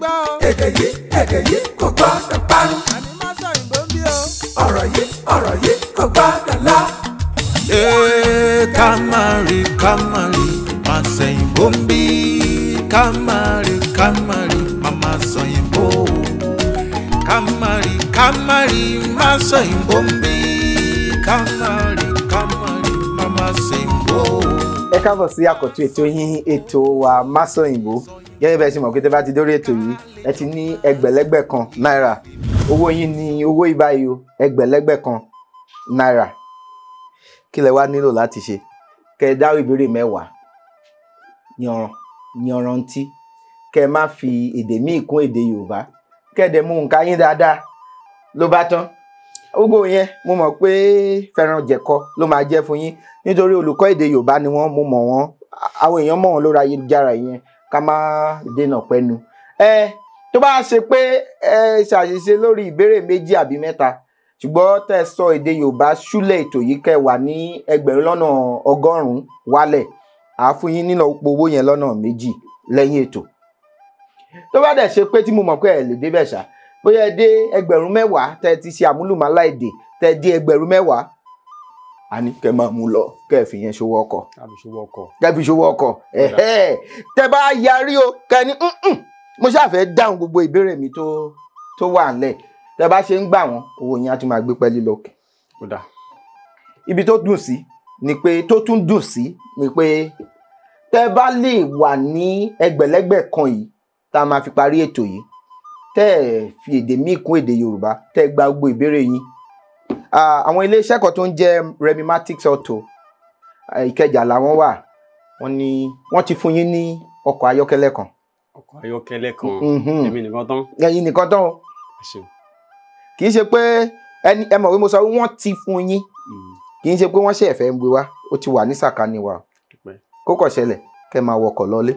Èdè yìí, èdè yìí kò gbọ́dọ̀ parun. Ọ̀rọ̀ yìí, ọ̀rọ̀ yìí kò gbọ́dọ̀ lọ. Ká má rí, ká má rí, má sẹ̀yìnbó ń bí. Ká má rí, ká má rí, má má sọ̀yìnbó. Ká má rí, ká má rí, má sọ̀yìnbó ń bí. Ká má rí, ká má rí, má má sẹ̀yìnbó. Ẹ káàbọ̀ sí àkọ́tún ètò yín, ètò wa Masòyìnbó. Gẹ́gẹ́ bẹ́ẹ̀ ṣe mọ̀ pé tẹ́ bá ti dórí ètò yìí, ẹ ti ní ẹgbẹ̀lẹ́gbẹ̀ kan náírà. Owó yín ni owó ìbáyìí o, ẹgbẹ̀lẹ́gbẹ̀ kan náírà. Kí lẹ wá nílò láti ṣe? Kẹ́ ẹ dáhùn ìbéèrè 10 yanrantí. Kẹ́ ẹ má fi èdè míì kún èdè Yorùbá. Kẹ́ ẹ dẹ̀ mú nǹkan yín dáadáa ló bá tán. Gbogbo yẹn mo mọ̀ pé fẹ́ràn jẹ̀kọ ló máa jẹ́ fún yín, nítorí olùkọ́ èdè Yorùbá ni wọ́n, mo mọ̀ wọ́n, àwọn èèyàn mọ̀ wọ́n lórí ayélujára yẹn, ká má dènà pẹ́nu. Ẹ tó bá ṣe pé ẹ ṣàṣìṣe lórí ìbéèrè 2 àbí 3, ṣùgbọ́n tẹ́ sọ èdè Yorùbá ṣúlẹ̀ ètò yìí, kẹ́ wà ní 1,100,000 wálẹ̀, àá fún yín nínú owó yẹn lọ́nà 2 lẹ́yìn ètò. Tó bá dẹ̀ ṣe pé tí mo mọ̀ pé ẹ lè débẹ̀ ṣá, bóyá ẹ dé 10,000 tẹ́ ti ṣe àmúlùmálà èdè, tẹ́ dé 10,000, a ní kẹ́ máa mú lọ, kẹ́ fi yẹn ṣòwò ọkọ̀, kẹ́ fi ṣòwò ọkọ̀. Tẹ́ bá yarí o, kẹ́ ní mo ṣàfẹ́ dáhùn gbogbo ìbéèrè mi tó wà ńlẹ̀. Tẹ́ bá ṣe ń gbà wọ́n, owó yẹn á tún máa gbé pẹ́ẹ́lí lọ. Ibi tó dùn sí ni pé, tó tún dùn sí ni pé tẹ́ bá lè wà ní ẹgbẹ̀lẹ́gbẹ̀ kan yìí tá a máa fi parí ètò yìí, tẹ́ ẹ fi èdè míì kún èdè Yorùbá, tẹ́ ẹ gba gbogbo ìbéèrè yín. Àwọn iléeṣẹ́ kan tó ń jẹ́ Remimatics Auto, Ìkẹjà làwọn wà. Wọ́n ní wọ́n ti fún yín ní ọkọ̀ ayọ́kẹ́lẹ́ kan. Ọkọ̀ ayọ́kẹ́lẹ́ kan? Èmi nìkan tán? Ẹ̀yin nìkan tán o. Kì í ṣe pé ẹni ẹ mọ̀ pé mo sọ wọ́n ti fún yín, kì í ṣe pé wọ́n ṣe ẹ̀fẹ́ ń gbé wá, ó ti wà ní sàkání wa. Kó kọ̀ ṣẹlẹ̀ kẹ́ máa wọkọ̀ lọlé.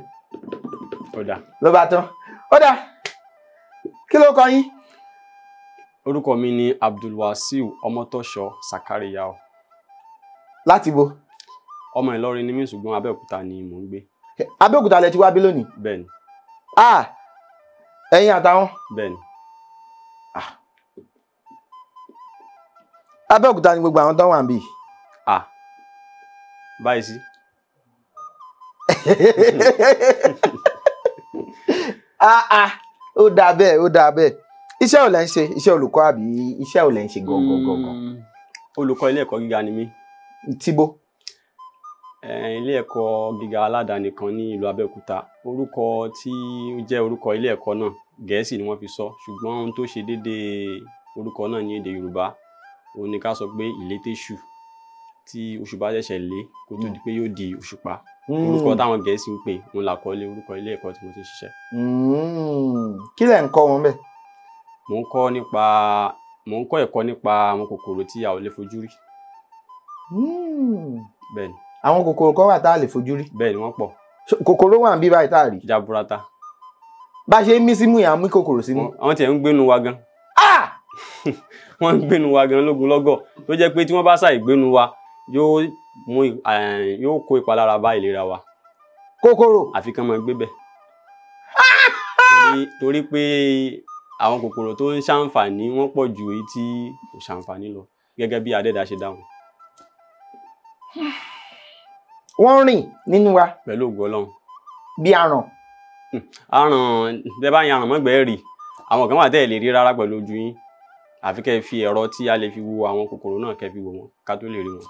Ló bá tán. Ó dáa. Kí ló kọ yín? Orúkọ mi ni Abdulwasiu Ọmọtọ́ṣọ Sakariyao. Láti bo? Ọmọ Ìlọrin ni mí, ṣùgbọ́n Abẹ́òkúta ni mò ń gbé. Abẹ́òkúta lẹ ti wá bí lónìí? Bẹ́ẹ̀ni. Ah, ẹ̀yin àtàwọn? Bẹ́ẹ̀ni. Ah, Abẹ́òkúta ni gbogbo àwọn tó wà níbí. Ah, báyìí sí. Ah ah, ó dáa bẹ́ẹ̀, ó dáa bẹ́ẹ̀. Iṣẹ́ ò lẹ́ ń ṣe? Iṣẹ́ olùkọ́ àbí iṣẹ́ ò lẹ́ ń ṣe gangan gangan? Olùkọ́ ilé ẹ̀kọ́ gíga ni mí. Tíbo? Ilé ẹ̀kọ́ gíga aládàáni kan ní ìlú Abẹ́òkúta. Orúkọ tí ó jẹ́ orúkọ ilé ẹ̀kọ́ náà, Gẹ̀ẹ́sì ni wọ́n fi sọ, ṣùgbọ́n ohun tó ṣe déédéé orúkọ náà ní èdè Yorùbá, òun ni ká sọ pé Ìlétésù, tí oṣù bá ṣẹ̀ṣẹ̀ lé kó tó di pé yóò di òṣùpá. Orúkọ táwọn Gẹ̀ẹ́sì ń pè òun làkọlé orúkọ ilé ẹ̀kọ́ tí mo ti ń ṣiṣẹ́. Kí lẹ̀ ń kọ́ wọn bẹ́ẹ̀? Mò ń kọ́ ẹ̀kọ́ nípa àwọn kòkòrò tí a ò lè fojú rí. Bẹ́ẹ̀ni. Àwọn kòkòrò kan wà tá a lè fojú rí? Bẹ́ẹ̀ni, wọ́n pọ̀. Kòkòrò wà níbí báyìí tá a rí? Jaburata. Bá ṣe ń mí símú yẹn, à ń mí kòkòrò símú. Àwọn tiẹ̀ ń gbénu wa gan. Wọ́n ń gbénu wa gan lógunlọ́gọ̀, tó jẹ́ pé tí wọ́n bá ṣàì gbénu wa, yóò kó ìpalára bá ìlera wa. Kòkòrò. Àfi kán máa gbé bẹ̀. Torí pé àwọn kòkòrò tó ń ṣàǹfààní wọ́n pọ̀ ju èyí tí kò ṣàǹfààní lọ, gẹ́gẹ́ bí Adẹ́dàá ṣe dá wọn. Wọ́n rìn nínú wa. Pẹ̀lú ògo Ọlọ́run. Bí aràn. Aràn, tẹ́ bá yan aràn mọ́gbẹ́ẹ́ rì, àwọn kan wà tẹ́ ẹ̀ lè rí rárá pẹ̀lú ojú yín. Àfi kẹ́ ẹ fi ẹ̀rọ tí a lè fi wo àwọn kòkòrò náà kẹ́ fi wò wọ́n ká tó lè rí wọn.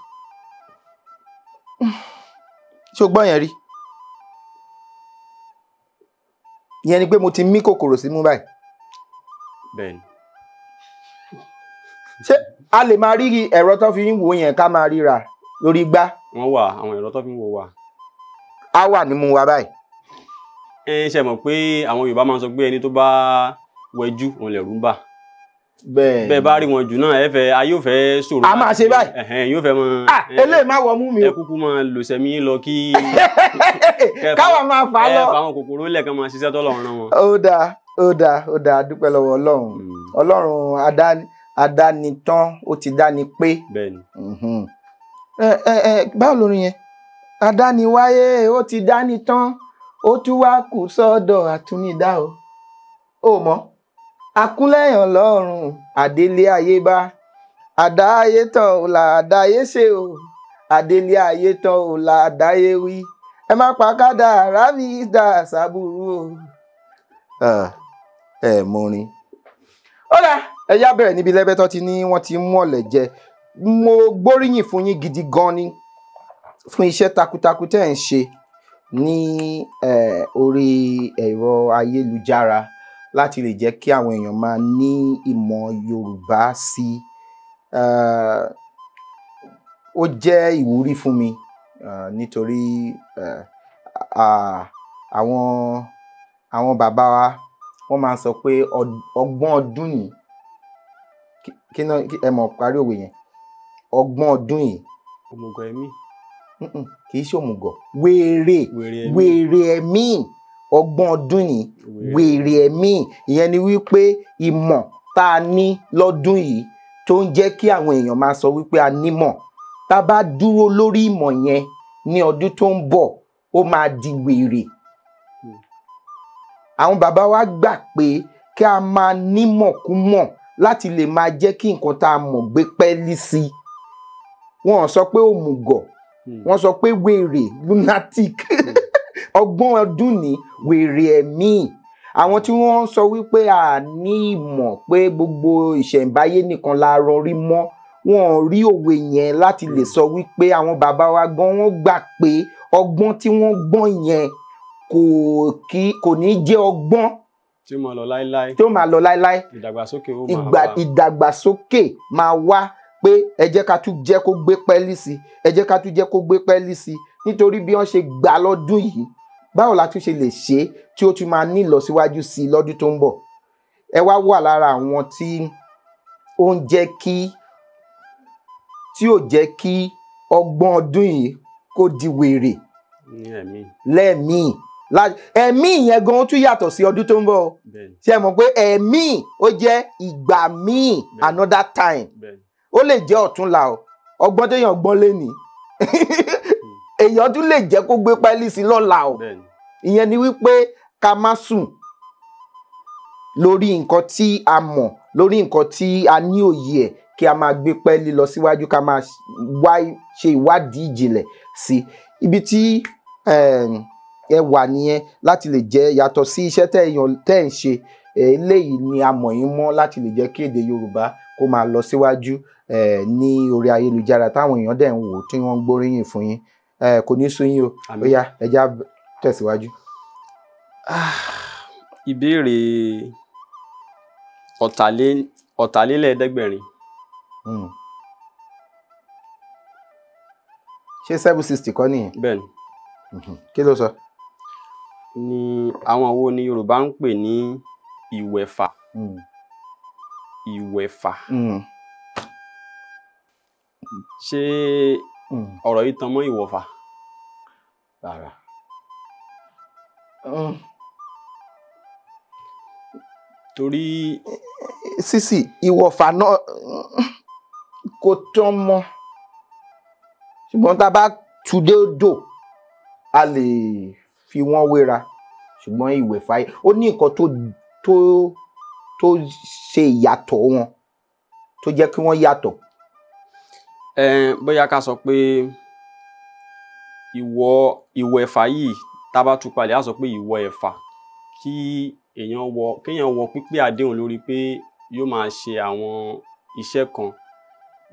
Ṣé o gbọ́ yẹn rí? Ìyẹn ni pé mo ti mí kòkòrò símú báyìí. Bẹ́ẹ̀ni. Ṣé a lè máa rí ẹ̀rọ tó fi ń wò yẹn ká máa ríra lórí igbá? Wọ́n wà, àwọn ẹ̀rọ tó fi ń wò wà. Á wà nímú wa báyìí. Ẹ ṣe mọ̀ pé àwọn Yorùbá máa ń sọ pé ẹni tó bá wẹjú òun lẹ̀rù ń bà. Bẹ́ẹ̀ bá rí wọn jù náà, ẹ fẹ́ ayé ò fẹ́ sọ̀rọ̀. A máa ṣe báyìí. Yóò fẹ́ mọ. Eléyìí má wọ mú mi o. Ẹ kúkú máa lò sẹ́mi lọ kí. Káwa máa fà á lọ. Ẹ fà àwọn kòkòrò lẹ́ẹ̀kan máa ṣiṣẹ́ tọ́lọ́run rán wọn. Ó dáa, ó dáa, ó dáa, dúpẹ́ lọ́wọ́ Ọlọ́run. Ọlọ́run adánitán, ó ti dáni pé. Bẹ́ẹ̀ni. Báwo lórin yẹn? Adániwáyé ó ti dání tán, ó tún wá kù sọ́dọ̀ àtúnidá o. Ó mọ̀, akúnlẹ̀yàn lọ́rùn àdélé ayé bá, àdáyé tán ò là àdáyé ṣe o, àdélé ayé tán ò là àdáyé wí, ẹ má pa kádàrá mi dà sábúrú o. Ẹ mọ orin. Ó dà, ẹ yá bẹ̀rẹ̀ níbi lẹ́bẹ̀tọ́ ti ní wọ́n ti mú ọ̀lẹ̀ jẹ. Mo gbóríyìn fún yín gidi gan ni fún iṣẹ́ takuntakun tẹ́ ẹ̀ ń ṣe ní orí ẹ̀rọ ayélujára láti lè jẹ́ kí àwọn èèyàn máa ní ìmọ̀ Yorùbá sí. Ó jẹ́ ìwúrí fún mi nítorí àwọn bàbá wa wọ́n máa ń sọ pé ọgbọ́n ọdún yìí, kí náà ẹ mọ̀ parí òwe yẹn, ọgbọ́n ọdún yìí. Òmùgọ̀ ẹ̀mí. Kì í ṣe òmùgọ̀, wèrè wèrè ẹ̀mí. Ọgbọ́n ọdún yìí wèrè ẹ̀mí, ìyẹn ni wípé ìmọ̀ tá a ní lọ́dún yìí tó ń jẹ́ kí àwọn èèyàn máa sọ wípé a nímọ̀, tá a bá dúró lórí ìmọ̀ yẹn ní ọdún tó ń bọ̀ ó máa di wèrè. Àwọn bàbá wa gbà pé kí a máa nímọ̀kúmọ̀ láti lè máa jẹ́ kí nǹkan tá a mọ̀ gbé pẹ́ẹ́lí sí i. Wọ́n sọ pé òmùgọ̀, wọ́n sọ pé wèrè, lunatic. Ọgbọ́n ọdún ní wèrè ẹ̀mí. Àwọn tí wọ́n sọ wípé a ní ìmọ̀ pé gbogbo ìṣẹ̀ǹbáyé nìkan la rọrí mọ́, wọ́n rí òwe yẹn láti lè sọ wípé àwọn bàbá wa gan wọ́n gbà pé ọgbọ́n tí wọ́n gbọ́n yẹn kò ní jẹ́ ọgbọ́n tí ó máa lọ láéláé, tí ó máa lọ láéláé. Ìdàgbàsókè ó máa wá, ìdàgbàsókè máa wá pé ẹ jẹ́ ká tún jẹ́ kó gbé pẹ́ẹ́lí sí, ẹ jẹ́ ká tún jẹ́ kó gbé pẹ́ẹ́lí sí, nítorí bí wọ́n ṣe gbà lọ́dún yìí, báwo la tún ṣe lè ṣe tí ó tún máa ní ìlọsíwájú sí i lọ́dún tó ń bọ̀. Ẹ wá wà lára àwọn tí ó ń jẹ́ kí, tí ò jẹ́ kí ọgbọ́n ọdún yìí kó di wèrè lẹ́ẹ̀mí. Ẹ̀mí yẹn gan ó tún yàtọ̀ sí ọdún tó ń bọ̀. Ṣé ẹ mọ̀ pé ẹ̀mí ó jẹ́ ìgbà míì, another time. Ó lè jẹ́ ọ̀túnla o, ọgbọ́n téèyàn gbọ́n lénìí èèyàn tún lè jẹ́ kó gbé pẹ́ẹ́lí sí lọ́la o. Ìyẹn ni wípé ká má sùn lórí nǹkan tí a mọ̀, lórí nǹkan tí a ní òye ẹ̀, kí a máa gbé pẹ́ẹ́lí lọ síwájú, ká máa wá ṣe ìwádìí ìjìnlẹ̀ sí ibi tí ẹ wà nìyẹn láti lè jẹ́ yàtọ̀ sí iṣẹ́ tẹ́ ẹ̀ ń ṣe. Eléyìí ni a mọ̀ yín mọ́ láti lè jẹ́ kí èdè Yorùbá kó máa lọ síwájú ní orí ayélujára táwọn èèyàn dẹ̀ ń wò tí wọ́n ń gbóríyìn fún yín. Kò ní sú yín o. Ó yá, ẹ já tẹ̀síwájú. Ìbéèrè ọ̀tàlélẹ́ẹ̀ẹ́dẹ́gbẹ̀rin. Ṣé 760 kọ́ nìyẹn? Bẹ́ẹ̀ni. Kí ló sọ? Ní àwọn wo ni Yorùbá ń pè ní ìwẹ̀fà? Ìwẹ̀fà. Ṣé ọ̀rọ̀ yìí tan mọ́ ìwọ̀fà? Rárá. Torí sísì ìwọ̀fà náà kò tán mọ́, ṣùgbọ́n tá a bá tu dé odò a lè fi wọ́n wéra. Ṣùgbọ́n ìwẹ̀fà ó ní nǹkan tó ṣe ìyàtọ̀ wọn, tó jẹ́ kí wọ́n yàtọ̀. Bóyá ká sọ pé ìwọ ẹ̀fà yìí tá a bá tú palẹ̀ á sọ pé ìwọ ẹ̀fà, kí èèyàn wọ pípé àdéhùn lórí pé yóò máa ṣe àwọn iṣẹ́ kan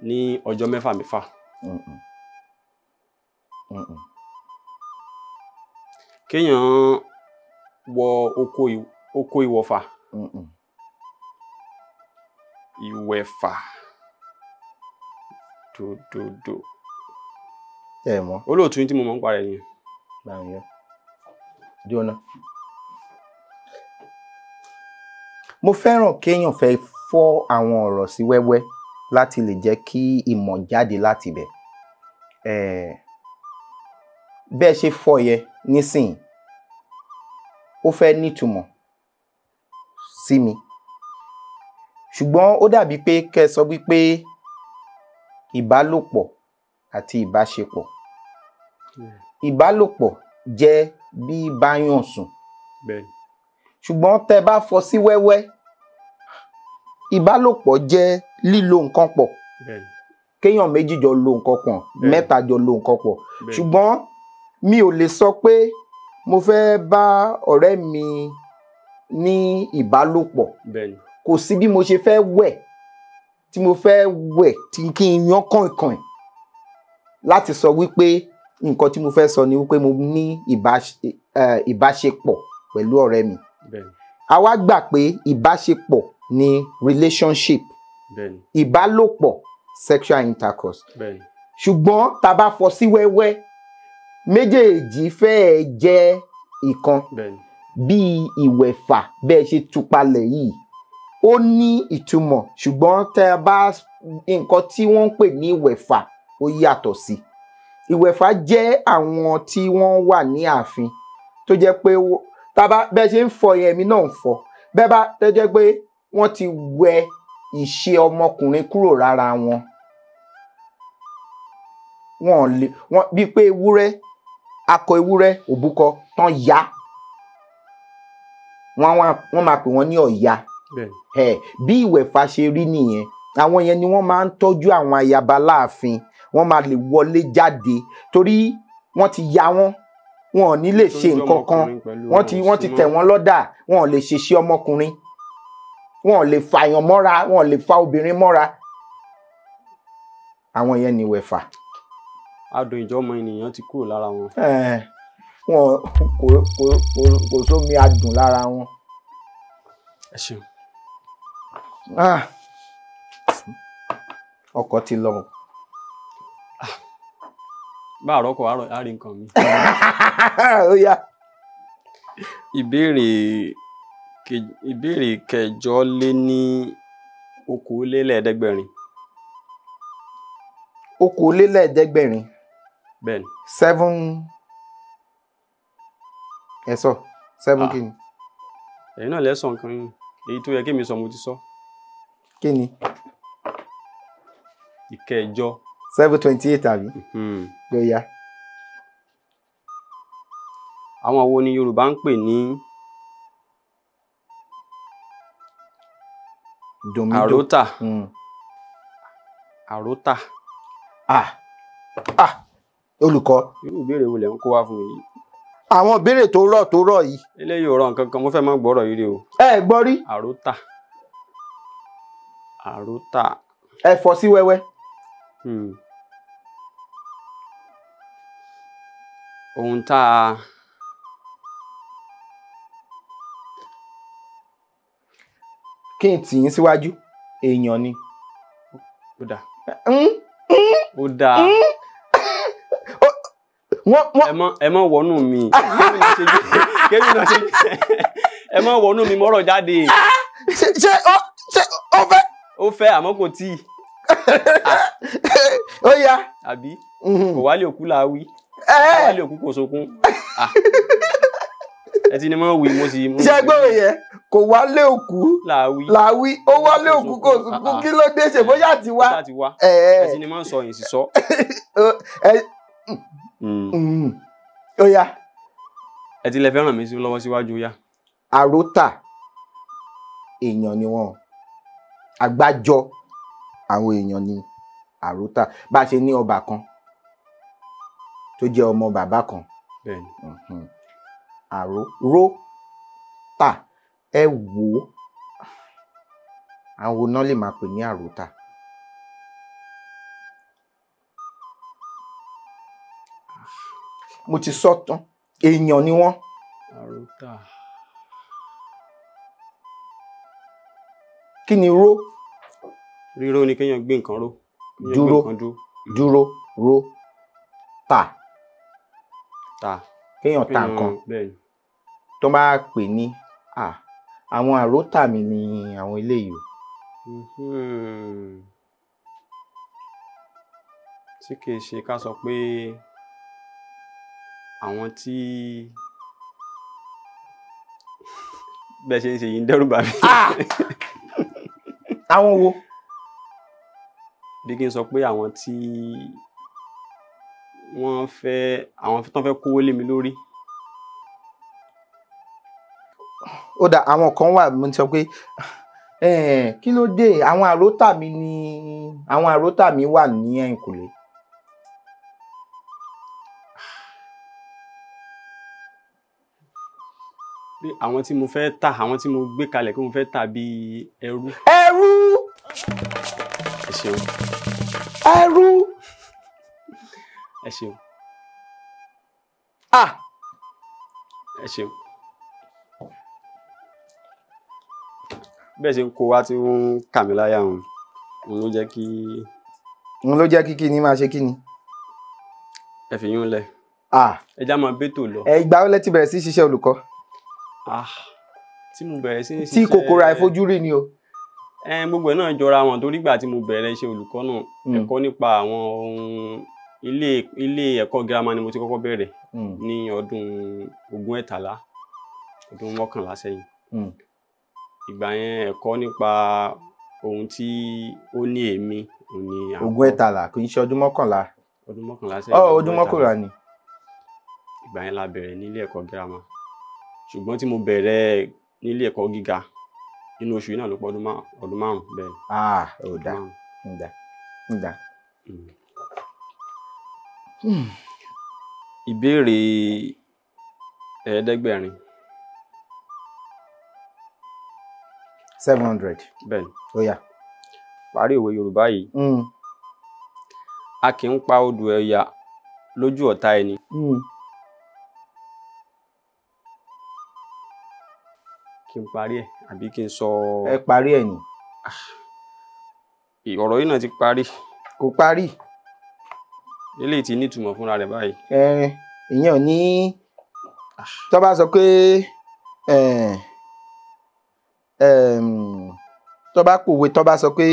ní ọjọ́ mẹ́fà mẹ́fà. Kéèyàn wọ oko ìwọ̀fà. Ìwẹ̀fà dòdòdò. Ẹ mọ̀. Olóòtú tí mo mọ̀ ń parẹ́ nìyẹn. Jóná. Mo fẹ́ràn kéèyàn fẹ́ fọ́ àwọn ọ̀rọ̀ sí wẹ́wẹ́ láti lè jẹ́ kí ìmọ̀ jáde láti ibẹ̀. Bẹ́ẹ̀ ṣe fọ́ yẹ nísìnyí, ó fẹ́ nítumọ̀ sí mi. Ṣùgbọ́n ó dàbí pé kẹ́ ẹ sọ wípé ìbálòpọ̀ àti ìbáṣepọ̀. Ìbálòpọ̀ jẹ́ bí báyàn sùn. Ṣùgbọ́n tẹ́ bá fọ́ sí wẹ́wẹ́, ìbálòpọ̀ jẹ́ lílo nǹkan pọ̀, kéèyàn méjì jọ lo nǹkan pọ̀, mẹ́ta jọ lo nǹkan pọ̀. Ṣùgbọ́n mi ò lè sọ pé mo fẹ́ bá ọ̀rẹ́ mi ní ìbálòpọ̀. Kò sí bí mo ṣe fẹ́ wẹ̀ tí mo fẹ́ wẹ̀ tí kí n yán kànkàn láti sọ wípé nǹkan tí mo fẹ́ sọ ni wípé mo ní ìbáṣepọ̀ pẹ̀lú ọ̀rẹ́ mi. A wá gbà pé ìbáṣepọ̀ ni relationship, ìbálòpọ̀ sexual intercourse. Ṣùgbọ́n tá a bá fọ́ sí wẹ́wẹ́, méjèèjì fẹ́ẹ́ jẹ́ ìkan. Bíi ìwẹ̀fà bẹ́ẹ̀ ṣe tupalẹ̀ yìí, ó ní ìtumọ̀, ṣùgbọ́n tẹ́ ẹ bá nǹkan tí wọ́n ń pè ní ìwẹ̀fà ó yàtọ̀ sí. Ìwẹ̀fà jẹ́ àwọn tí wọ́n wà ní ààfin tó jẹ́ pé tá bá bẹ́ẹ̀ ṣe ń fọ yẹn, èmi náà ń fọ bẹ́ẹ̀ bá tó jẹ́ pé wọ́n ti wẹ ìṣe ọmọkùnrin kúrò lára wọn. Wọ́n lè wọ́n bíi pé ewúrẹ́, akọ ewúrẹ́ òbúkọ tán ya, wọ́n máa pè wọ́n ní ọ̀ya. Bí ìwẹ̀fà ṣe rí nìyẹn. Àwọn yẹn ni wọ́n máa ń tọ́jú àwọn ayaba láàfin, wọ́n máa lè wọlé jáde torí wọ́n ti ya wọ́n, wọn ò ní lè ṣe nǹkan kan, wọ́n ti tẹ̀ wọ́n lọ́dà, wọn ò lè ṣe ṣe ọmọkùnrin, wọn ò lè fàyàn mọ́ra, wọn ò lè fa obìnrin mọ́ra. Àwọn yẹn ni ìwẹ̀fà. Adùn ìjọmọ ènìyàn ti kúrò lára wọn. Wọn kò sómi adùn lára wọn. Ẹ ṣeun. Ọkọ̀ ti lọ. Bá àrọ́kọ̀ àárín nǹkan mi. Ó yá. Ìbéèrè kẹjọ lé ní 2,500. 2,500. Bẹ́ẹ̀ni. 7 ẹ sọ 7 kí ni? Ẹ̀yin náà lẹ́sàn kan yín, èyí tó yẹ kí mi sọ mo ti sọ. Kí ni? Ìkẹjọ. 728 àbí? Ló yá. Àwọn wo ni Yorùbá ń pè ní àrótà? Àrótà. Olùkọ́. Irú ìbéèrè wo lẹ̀ ń kó wá fún mi yìí? Àwọn ìbéèrè tó rọ̀ yìí. Eléyìí ò rọ̀ nǹkan kan, mo fẹ́ máa gbọ́rọ̀ yìí rí o. Ẹ gbọ́ rí. Àrótà. Àrótà. Ẹ fọ́ sí wẹ́wẹ́. Ohun tá a kí n tì yín síwájú, èèyàn ni. Ó dáa. Ó dáa. Ẹ má wọnú mi. Ẹ má wọnú mi mọ́rọ̀ jáde. Ṣé ó fẹ́? Ó fẹ́ àmọ́ kò tíì. Ó yá. Àbí kò wálé òkú là á wí. Wálé òkú kò sunkún. Ẹ ti ní mọ́ wí mo sì. Ṣé gbọ́dọ̀ yẹ kò wálé òkú làwí, ó wálé òkú kò sunkún, kí ló dé? Ṣe bóyá ti wá. Ẹ ti ní mọ́ sọ yìí sì sọ. Ó yá. Ẹ ti lẹ fẹ́ràn mi lọ́wọ́ síwájú yá. Àrótà èèyàn ni wọ́n, àgbájọ àwọn èèyàn ni àrótà. Bá a ṣe ní ọba kan tó jẹ́ ọmọ bàbá kan. Àró ró tà, ẹ wò ó, àwọn náà lè máa pè ní àrótà. Mo ti sọ tán, èèyàn ni wọ́n. Àrótà. Kí ni ró? Ríró ni kéèyàn gbé nǹkan ró. Dúró dúró ró tà. Ta. Kéèyàn ta nǹkan. Tó bá pè ní àwọn àrótà mi ni àwọn eléyìí o. Tí kìí ṣe ká sọ pé àwọn tí bẹ́ẹ̀ ṣe ń ṣe yìí ń dẹ́rù bà mí. Àwọn wo? Bí kí n sọ pé àwọn tí wọ́n fẹ́, àwọn tó fẹ́ kówó lé mi lórí. Ó dà, àwọn kan wà mo sọ pé kí ló dé, àwọn àrótà mi ni, àwọn àrótà mi wà ní ẹ̀yìnkùlé. Pé àwọn tí mo fẹ́ tà, àwọn tí mo gbé kalẹ̀ pé mo fẹ́ tà bíi ẹrú. Ẹrú. Ẹ ṣeun. Ẹrú. Ẹ ṣeun. Ah. Ẹ ṣeun. Bẹ́ẹ̀ ṣe ń kó wa tí ó ń kà mí láyà òun, òun ló jẹ́ kí. Òun ló jẹ́ kí kí ni máa ṣe kí ni. Ẹ fi yún lẹ̀. Ah. Ẹ já máa bẹ́tò lọ. Ẹ ìgbà wo lẹ ti bẹ̀rẹ̀ sí ṣiṣẹ́ olùkọ́? Ah, tí mo bẹ̀rẹ̀ sí ṣiṣẹ́. Tí kòkòrò àìfojúrí ni o. Gbogbo ẹ̀ náà jọra wọn torí ìgbà tí mo bẹ̀rẹ̀ iṣẹ́ olùkọ́ náà, ẹ̀kọ́ nípa àwọn ohun ilé ẹ̀kọ́ girama ni mo ti kọ́kọ́ bẹ̀rẹ̀ ní ọdún 2013, ọdún 11 sẹ́yìn. Ìgbà yẹn ẹ̀kọ́ nípa ohun tí ó ní èémí òun ni à ń kọ́. 2013 kì í ṣe ọdún 11. Ọdún 11 sẹ́yìn. Ọdún 11 ni. Ìgbà yẹn la bẹ̀rẹ̀ nílé ẹ̀kọ́ girama, ṣùgbọ́n tí mo bẹ̀rẹ̀ nílé ẹ̀kọ́ gíga inú oṣù yìí náà ló pọ̀ ọdún 5 bẹ́ẹ̀. Ah, ó dáa, ó dáa, ó dáa. Ìbéèrè 700. 700. Bẹ́ẹ̀ni. Ó yá. Parí òwe Yorùbá yìí. A kì í pa odù Ọya lójú ọ̀tá ẹni. Kí n parí ẹ̀ àbí kí n sọ. Ẹ parí ẹ̀ ni. Ọ̀rọ̀ yìí náà ti parí. Kò parí. Eléyìí ti nítumọ̀ fúnra rẹ̀ báyìí. Ìyẹn ò ní tó bá sọ pé tó bá pòwe, tó bá sọ pé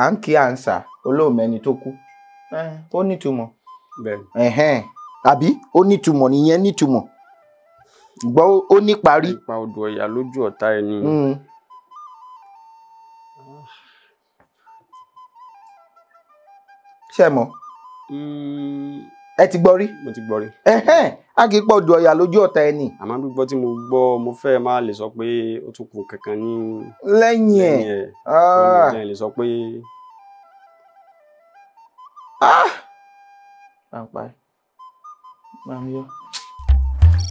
à ń kí à ń sà olóòmẹ́ni tó kú, ó nítumọ̀. Bẹ́ẹ̀ni. Àbí ó nítumọ̀ nìyẹn, nítumọ̀ gbọ́, ó ní parí. Ipa odò Ọya lójú ọ̀tá ẹni. Ṣé mọ̀? Ẹ ti gbọ́ rí? Mo ti gbọ́ rí. A kì í pọ̀ odò Ọya lójú ọ̀tá ẹni. Àmọ́ gbígbọ́ tí mo gbọ́, mo fẹ́ má lè sọ pé ó tún kù kankan ní. Lẹ́yìn ẹ̀. Lẹ́yìn ẹ̀. Lè sọ pé.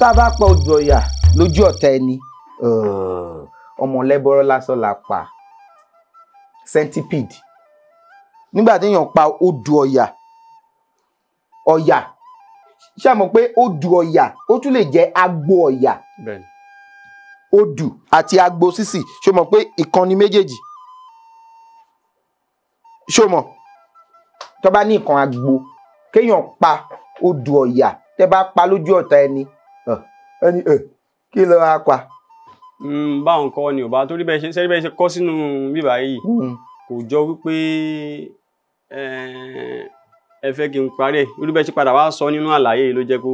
Tá a bá pa odò Ọya lójú ọ̀tá ẹni, ọmọ lẹ́bọ̀rọ̀ lásán la pa. Centipede. Nígbà tí èèyàn pa odò Ọya, Ọya, ṣé mọ̀ pé odò Ọya ó tún lè jẹ́ agbo Ọya. Bẹ́ẹ̀ni. Odù àti agbo sísì, ṣé mọ̀ pé ìkànnì méjèèjì? Ṣé mọ̀? Tó bá ní ìkan agbo, kéèyàn pa odò Ọya, tẹ́ bá pa lójú ọ̀tá ẹni, ẹni kí ló wá pa. Báwọn kọ́ ni ò bá torí bẹ́ẹ̀ ṣe sẹ́rí bẹ́ẹ̀ ṣe kọ́ sínú bíbá yìí, kò jọ wípé ẹ fẹ́ kí n parí ẹ̀, irú bẹ́ẹ̀ ṣe padà wá sọ nínú àlàyé yìí ló jẹ́ kó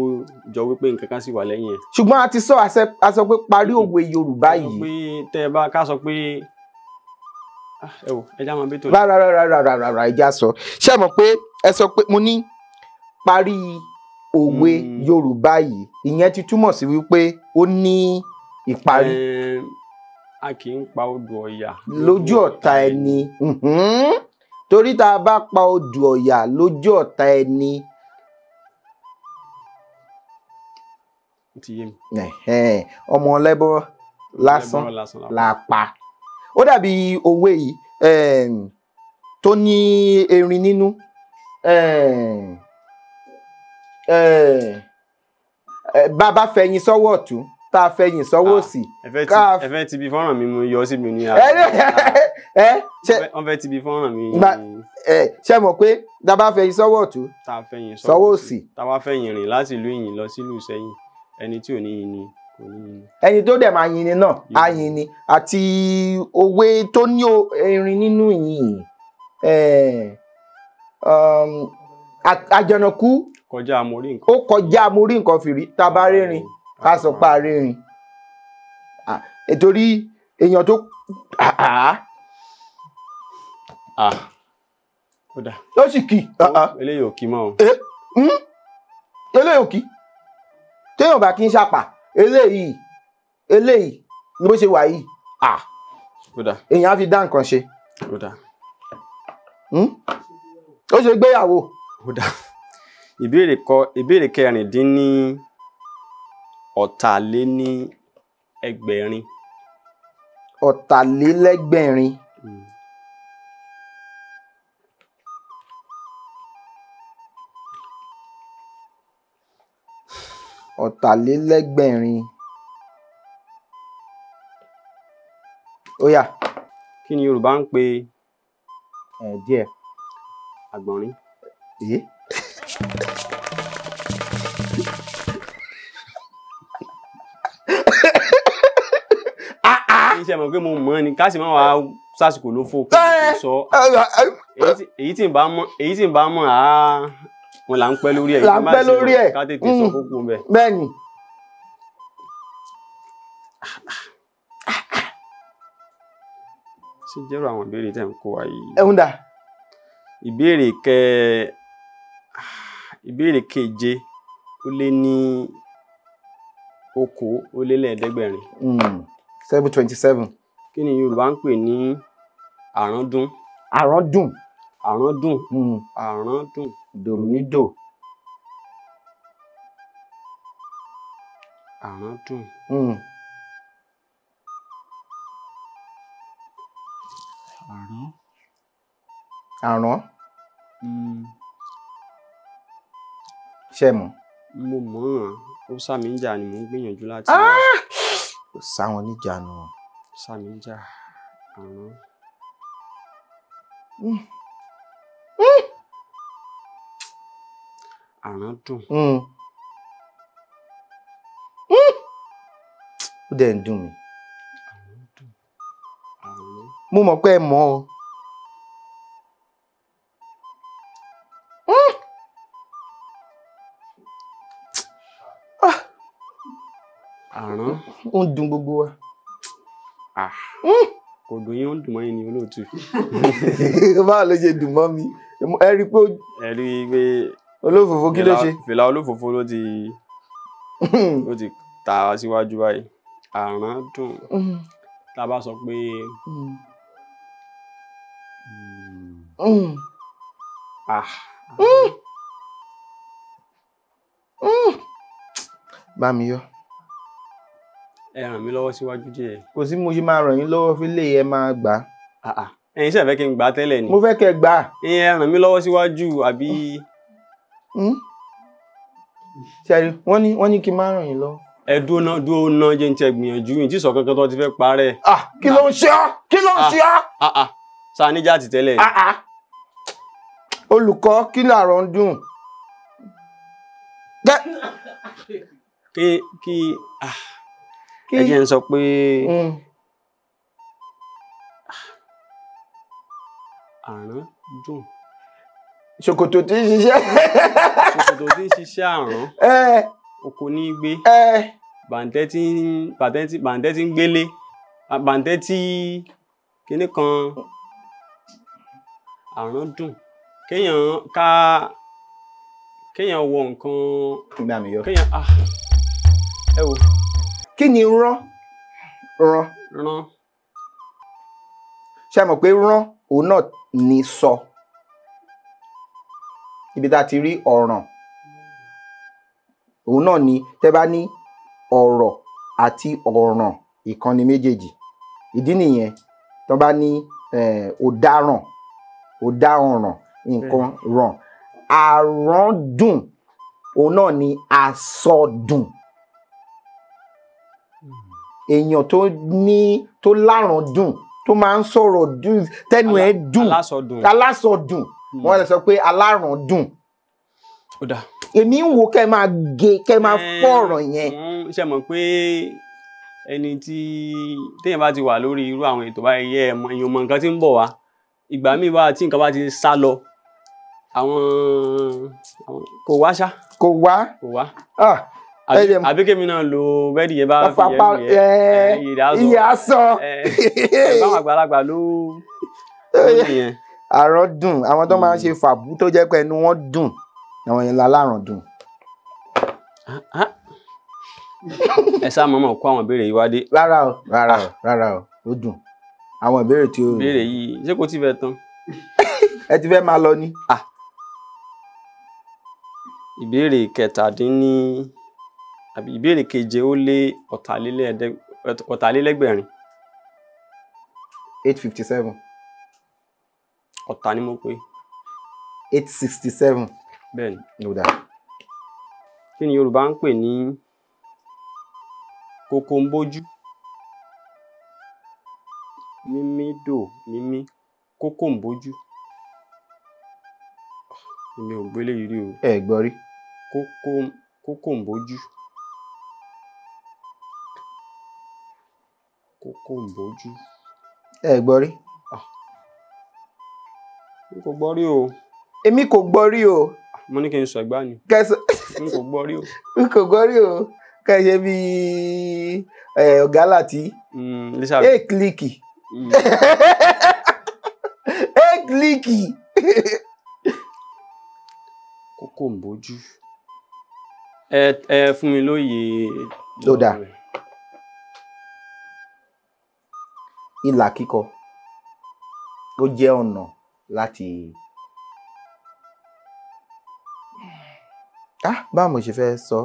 jọ wípé nǹkan kan sì wà lẹ́yìn ẹ̀. Ṣùgbọ́n a ti sọ, a sọ pé parí òwe Yorùbá yìí. Pé tẹ́ ẹ bá ká sọ pé ẹ wò, ẹ já máa bí tòun. Rárá rárá rárá rárá, ẹ já sọ. Ṣé ẹ mọ̀ pé ẹ sọ pé mo ní parí òwe Yorùbá yìí, ìyẹn ti túmọ̀ sí wípé ó ní ìparí. A kì í pa odò Ọya lójú ọ̀tá ẹni. Torí tá a bá pa odò Ọya lójú ọ̀tá ẹni. Ti yé mi. Ọmọ lẹ́bọ̀rọ̀ lásán la pa. Ó dàbí òwe yìí tó ní erin nínú. Bàbá fẹ̀yìn sọ́wọ́ ọ̀tún, tá a fẹ̀yìn sọ́wọ́ òsì. Ẹ fẹ́ ti bí fọ́nrán mi mú yọ sí mi ní àná. Wọ́n fẹ́ ti bí fọ́nrán mi. Ṣé mọ̀ pé tá a bá fẹ̀yìn sọ́wọ́ ọ̀tún, tá a fẹ̀yìn sọ́wọ́ òsì, tá a bá fẹ̀yìn rìn láti ìlú Ìyìn lọ sílùú Ìṣẹ́yìn, ẹni tí ò ní yin ni kò ní yin ni. Ẹni tó dẹ̀ máa yin ni náà á yin ni. Àti òwe tó ní erin nínú yìí, àjànàkú kọjá mo rí nǹkan. Ó kọjá mo rí nǹkan fìrí. Tá a bá rírin ká sọ pa rírin, torí èèyàn tó ó sì kì. Eléyìí ò kì mọ́ o. Eléyìí ò kì. Téèyàn bá kí ń ṣàpà, Eléyìí eléyìí ni bó ṣe wà yìí, èèyàn á fi dá nǹkan ṣe. Ó ṣe gbéyàwó. Ìbéèrè 446. 43. 43. Ó yá. Kí ni Yorùbá ń pè díẹ̀ àgbọ̀nrín? Ṣe mọ̀ pé mo mọ̀ ni ká sì máa wá sásìkò ló fò kí n sọ èyí tí n bá mọ̀, èyí tí n bá mọ̀ á wọn là ń pẹ́ lórí ẹ̀, là ń pẹ́ lórí ẹ̀ ká tètè sọ kókó bẹ́ẹ̀. Bẹ́ẹ̀ ni. Ṣé jẹ́rọ àwọn ìbéèrè tẹ̀ ń kó wa yìí? Ẹ̀hún dà. Ìbéèrè 725. 727. Kí ni Yorùbá ń pè ní àrándún? Àrándùn. Àrándùn. Àrándùn. Dòmídò. Àrándùn. Àrán. Àrán. Ṣé mọ̀? Mo mọ̀ ọ́n, ó sàmì ń jà ni mò ń gbìyànjú láti. Ó sáwọn níjànú. Sàmì ń jà. Àrán. Àrándùn. Ó dẹ̀ ń dùn mí. Mo mọ̀ pé ẹ mọ̀ ọ́. Àrán. Ó ń dùn gbogbo wa. Kò dùn yín, ó ń dùn mọ́ yín ni olóòtú. Báwo ló ṣe dùn mọ́ mi? Ẹ rí i pé. Ẹ rí i pé. Olófòfó kí ló ṣe? Fìlà olófòfó ló ti ta síwájú báyìí. Àrándùn. Tá a bá sọ pé. Bá mi yọ. Ẹ ràn mí lọ́wọ́ síwájú díẹ̀. Kò sí mo ṣe máa ràn yín lọ́wọ́ fílé ẹ máa gbà á. Ẹ̀yin ṣe fẹ́ kí n gbà á tẹ́lẹ̀ ni. Mo fẹ́ kẹ́ gbà á. Ẹ ràn mí lọ́wọ́ síwájú àbí. Ṣẹ́rí, wọ́n ní kí n máa ràn yín lọ́wọ́. Ẹ dúró ná jẹ́ n tiẹ̀ gbìyànjú yìí tí sọ kankan tó ti fẹ́ parẹ́. Kí ló ń ṣe ọ́? Kí ló ń ṣe ọ́? Sa níjà ti tẹ́lẹ̀ ni. Olùkọ́, kí làárọ̀ ń dùn? Kí ẹ jẹ́ n sọ pé àrán dùn. Ṣòkòtò tí ń ṣiṣẹ́. Ṣòkòtò tí ń ṣiṣẹ́ àrán. Oko ní gbé. Bàǹtẹ́ tí ń gbélé. Bàǹtẹ́ tí kinní kan. Àrán dùn. Kéèyàn wọ nǹkan. Kéèyàn ẹ wò. Kí ni rán? Rán. Rán. Ṣé mọ̀ pé rán òun náà ní sọ. Ibi tá a ti rí ọ̀ràn. Òun náà ni tẹ́ bá ní ọ̀rọ̀ àti ọ̀ràn ìkànnì méjèèjì. Ìdí nìyẹn tó bá ní ọ̀daràn, ọ̀daràn nǹkan ràn. Àrándùn òun náà ni àsọdùn. Èèyàn tó ní tó láràn dùn, tó máa ń sọ̀rọ̀ dùn, tẹnu ẹ̀ dùn, alásọdùn. Wọ́n lè sọ pé aláràn dùn. Èmi ń wo kẹ́ máa gé kẹ́ máa fọ́ ọ̀rọ̀ yẹn. Ṣe mọ̀ pé ẹni tí téèyàn bá ti wà lórí irú àwọn ètò báyìí yẹ èèyàn mọ nǹkan tí ń bọ̀ wá. Ìgbà míì wà tí nǹkan bá ti sá lọ, àwọn kò wá ṣá. Kò wá. Kò wá. Àbí kémi náà lo bẹ́ẹ̀dì yẹn bá fi yẹn iye aṣọ. Báwọn àgbàlagbà ló nìyẹn. Àrán dùn, àwọn tó máa ń ṣe fàbú tó jẹ́ pé ẹnu wọn dùn, àwọn yẹn láláràn dùn. Ẹ sá mọ̀mọ́ kó àwọn ìbéèrè yìí wá dé. Rárá o, rárá o, rárá o, ó dùn. Àwọn ìbéèrè tí ó. Ìbéèrè yìí ṣé kò tí fẹ́ tán? Ẹ ti fẹ́ máa lọ ni. Ìbéèrè kẹtàdínní àbí ìbéèrè keje ó lé ọ̀tàlélẹ́gbẹ̀rin. 857. Ọ̀tà ni mo pè. 867. Bẹ́ẹ̀ni. Ó dáa. Kí ni Yorùbá ń pè ní kókóńbójú? Mímí dò mímí kókóńbójú. Èmi ò gbélé yìí rí o. Ẹ gbọ́ rí. Kókóńbójú. Kókóńbójú. Ẹ gbọ́ rí. N kò gbọ́ rí o. Èmi kò gbọ́ rí o. Mo ní kí n sọ ẹ̀gbá ni. Kẹsàn. N kò gbọ́ rí o. N kò gbọ́ rí o. Kẹ̀ṣe bí ọ̀gá láti. Ẹ kílíkì. Ẹ kílíkì. Kókóńbójú. Ẹ fún mi lóye. Ó dáa. Ìlà kíkọ ó jẹ́ ọ̀nà láti báwo mo ṣe fẹ́ sọ.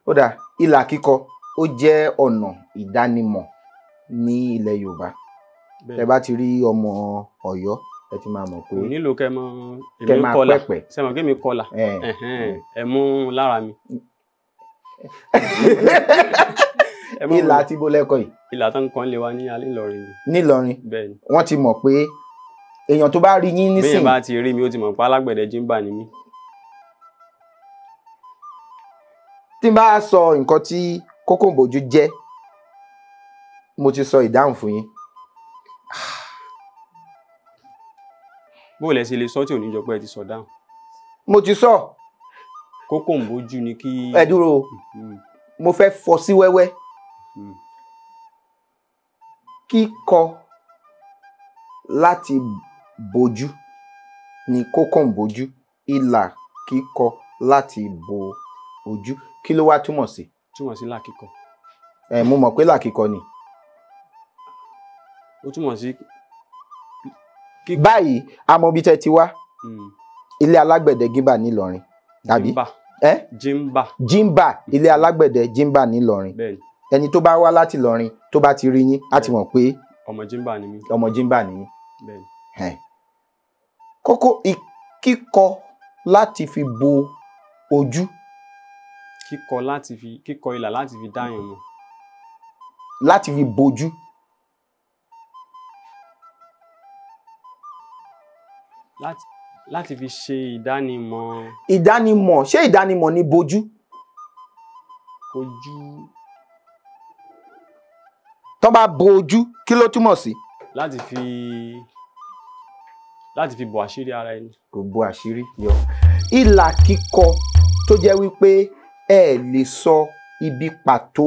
Ó dáa, ìlà kíkọ ó jẹ́ ọ̀nà ìdánimọ̀ ní ilẹ̀ Yorùbá. Tẹ́ bá ti rí ọmọ Ọ̀yọ́ ẹ ti máa mọ̀ pé kò nílò kẹ́ mọ̀ èmi kọlà sẹ́wọ̀n kí mi kọlà ẹ mú lára mi. Ìlà tí bó lẹ́kọ̀ọ́ yìí. Ìlà tó ń kàn lé wa ní alẹ́ Ìlọrin ni. Nílọrin. Bẹ́ẹ̀ni. Wọ́n ti mọ̀ pé èèyàn tó bá rí yín nísìn. Bẹ́ẹ̀ bá ti rí mi ó ti mọ̀ pé alágbẹ̀dẹ jíǹbà ni mí. Tí n bá sọ nǹkan tí kókóńbójú jẹ́, mo ti sọ ìdáhùn fún yín. Bó lẹ ṣe lè sọ tí ò ní jọ pé ẹ ti sọ dáhùn. Mo ti sọ. Kókóńbójú ni kí. Ẹ dúró, mo fẹ́ fọ́ sí wẹ́wẹ́. Kíkọ láti bojú ni kókóńbójú. Ìlà kíkọ láti bo ojú, kí ló wá túmọ̀ sí? Túmọ̀ sí làkíkọ. Ẹ mo mọ̀ pé làkíkọ ni. Ó túmọ̀ sí. Báyìí a mọ ibi tẹ́ ti wá. Ilé alágbẹ̀dẹ Gímbà nílọrin. Tàbí? Jímbà. Jímbà, ilé alágbẹ̀dẹ Jímbà nílọrin. Bẹ́ẹ̀ni. Ẹni tó bá wá láti Ìlọrin tó bá ti rí yín á ti mọ̀ pé ọmọ Jímbà ni mí. Ọmọ Jímbà ni yín. Bẹ́ẹ̀ni. Kókó kíkọ láti fi bo ojú. Kíkọ láti fi kíkọ ìlà láti fi dáyàn mọ̀. Láti fi bojú. Láti fi ṣe ìdánimọ̀. Ìdánimọ̀, ṣé ìdánimọ̀ ni bojú? Ojú. Tó bá bo ojú, kí ló túmọ̀ sí? Láti fi bo àṣírí ara ẹni. Kò bo àṣírí yọ. Ìlà kíkọ tó jẹ́ wípé ẹ lè sọ ibi pàtó